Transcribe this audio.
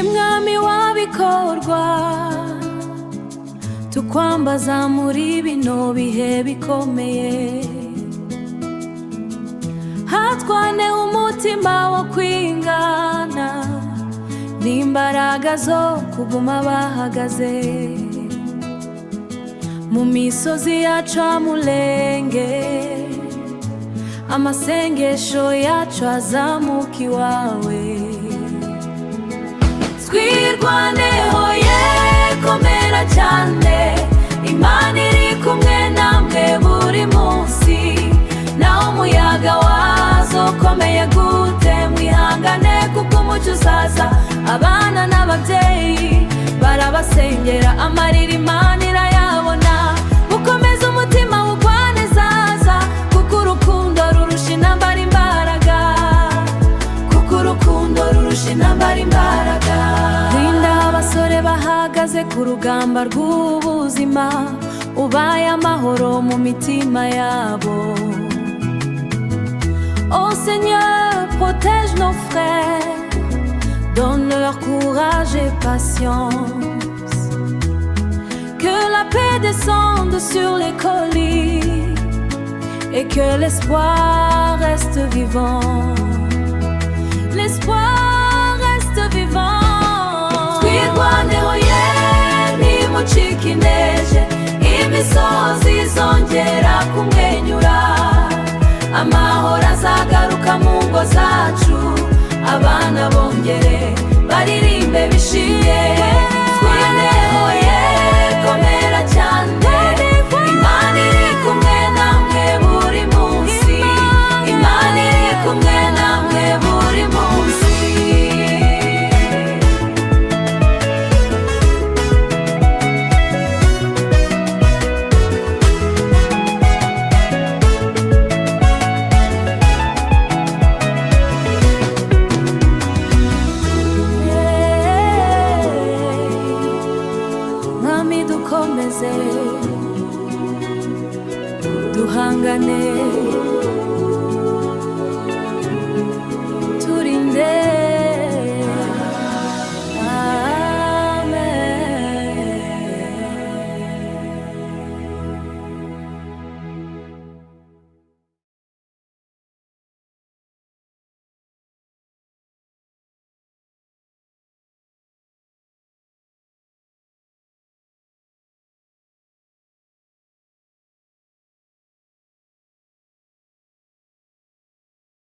Mwami w'abikorwa, tukwambaza muri bino bihe bikomeye. Hatwane umutima wo kwingana n'imbaraga zo kuguma bahagaze mu misozi yacu Mulenge. Amasengesho yacu azamuka iwawe. Twirwaneho ye, komera cyane, Imana iri kumwe namwe buri munsi. Naho umuyaga wazo ukomeye gute, mwihangane kuko umucyo uzaza. Abana n'ababyeyi barabasengera, amarira Imana irayabona. Mukomeze umutima wugwanezaza, kuko urukundo rurusha intambara imbaraga, kuko urukundo rurusha intambara imbaraga. Rinda abasore bahagaze ku rugamba rw'ubuzima, ubaye amahoro mu mitima yabo. Oh Seigneur, protège nos frères, donne-leur courage et patience. Que la paix descende sur les collines et que l'espoir reste vivant. L'espoir reste vivant. Twirwaneho ye, ntimucike intege, imisozi izongera kumwenyura, amahoro azagaruka mu ngo zacu, abana bongere baririmbe bishimye.